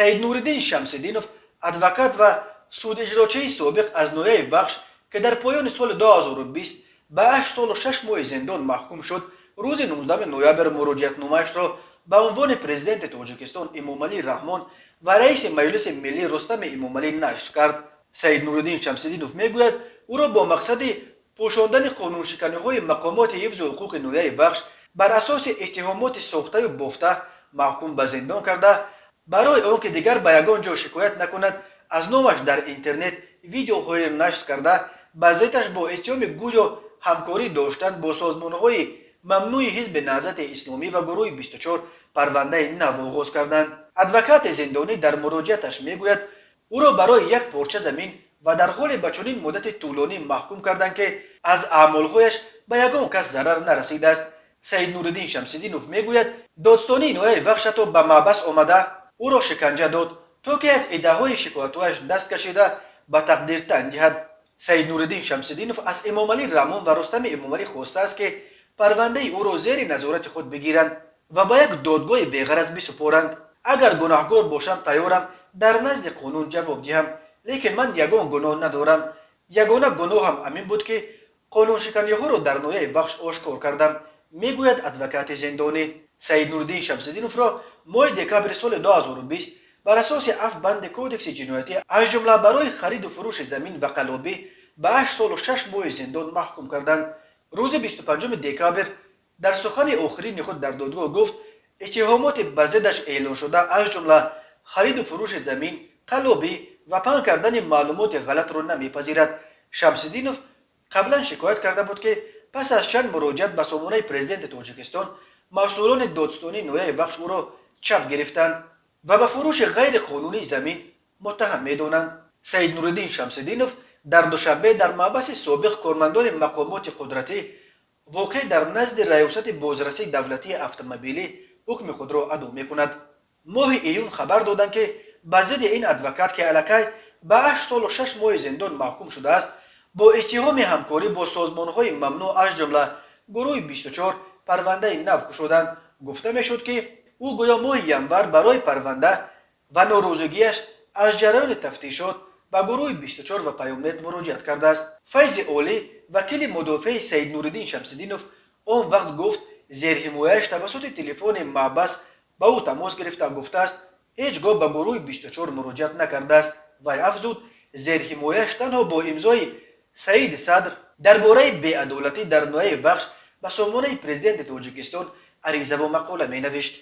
Саиднуриддин Шамсиддинов, адвокат ва судиҷрочии собиқ аз ноҳияи Вахш, ки дар поёни соли 2020 ба 8 солу 6 моҳи зиндон маҳкум шуд, рӯзи 19 ноябр муроҷиатномаашро ба унвони Президенти Тоҷикистон Эмомалӣ Раҳмон ва раиси Маҷлиси миллӣ Рустами Эмомалӣ нашр кард. Саиднуриддин Шамсиддинов мегӯяд, ӯро бо мақсади пӯшондани қонуншиканиҳои мақомоти ҳифзи ҳуқуқи ноҳияи Вахш бар асоси иттиҳомоти сохтаю бофта маҳкум ба зиндон карда, барои он ки дигар ба ягон ҷо шикоят накунад, аз номаш дар интернет видеоҳоеро нашр карда, ба зиддаш бо иттиҳоми гӯё ҳамкорӣ доштан бо созмонҳои мамнӯи Ҳизби Наҳзати Исломӣ ва гурӯҳи 24 парвандаи нав оғоз карданд. Адвокати зиндонӣ дар муроҷиаташ мегӯяд, ӯро барои як порча замин ва дар ҳоле ба чунин муддати тӯлонӣ маҳкум карданд, ки аз аъмолҳояш ба ягон кас зарар нарасидааст. Саиднуриддин Шамсиддинов мегӯяд, додстонии ноҳияи Вахш ҳатто ба маҳбас омада, ӯро шиканҷа дод, то ки аз иддаоҳои шикоятҳояш даст кашида, ба тақдир тан диҳад. Саиднуриддин Шамсиддинов аз Эмомалӣ Раҳмон ва Рустами Эмомалӣ хостааст, ки парвандаи ӯро зери назорати худ бигиранд ва ба як додгоҳи беғараз бисупоранд. Агар гунаҳгор бошам, тайёрам дар назди қонун ҷавоб диҳам, лекин ман ягон гуноҳ надорам. Ягона гуноҳам ҳамин буд, ки қонуншиканиҳоро дар ноҳияи Вахш ошкор кардам, мегӯяд адвокати зиндонӣ. Саиднуриддин Шамсиддиновро моҳи декабри соли 2020 бар асоси ҳафт банди Кодекси ҷиноятӣ, аз ҷумла барои хариду фурӯши замин ва қаллобӣ, ба 8 солу 6 моҳи зиндон маҳкум карданд. Рӯзи 25 декабр дар сухани охирини худ дар додгоҳ гуфт, иттиҳомоти ба зиддаш эълоншуда, аз ҷумла хариду фурӯши замин, қаллобӣ ва паҳн кардани маълумоти ғалатро намепазирад. Шамсиддинов қаблан шикоят карда буд, ки пас аз чанд муроҷиат ба сомонаи Президенти Тоҷикистон масъулони додстонии ноҳияи Вахш ӯро чап гирифтанд ва ба фурӯши ғайриқонунии замин муттаҳам медонанд. Саиднуриддин Шамсиддинов дар Душанбе дар маҳбаси собиқ кормандони мақомоти қудратӣ, воқеъ дар назди Раёсати бозрасии давлатии автомобилӣ, ҳукми худро адо мекунад. Моҳи июн хабар доданд, ки ба зидди ин адвокат, ки аллакай ба 8 солу 6 моҳи зиндон маҳкум шудааст, бо иттиҳоми ҳамкорӣ бо созмонҳои мамнӯъ, аз ҷумла гурӯҳи 24, парвандаи нав кушоданд. Гуфта мешуд, ки ӯ гӯё моҳи январ барои парванда ва норозигиаш аз ҷараёни тафтишот ба гурӯҳи 24 ва Паёмнет муроҷиат кардааст. Файзи Олӣ, вакили мудофиаи Саиднуриддин Шамсиддинов, он вақт гуфт, зерҳимояаш тавассути телефони маҳбас ба ӯ тамос гирифта, гуфтааст, ҳеҷ гоҳ ба гурӯҳи 24 муроҷиат накардааст. Вай афзуд, зерҳимояаш танҳо бо имзои Саиди Садр дар бораи беадолатӣ дар ноҳияи Вахш ба сомонаи Президенти Тоҷикистон аризаву мақола менавишт.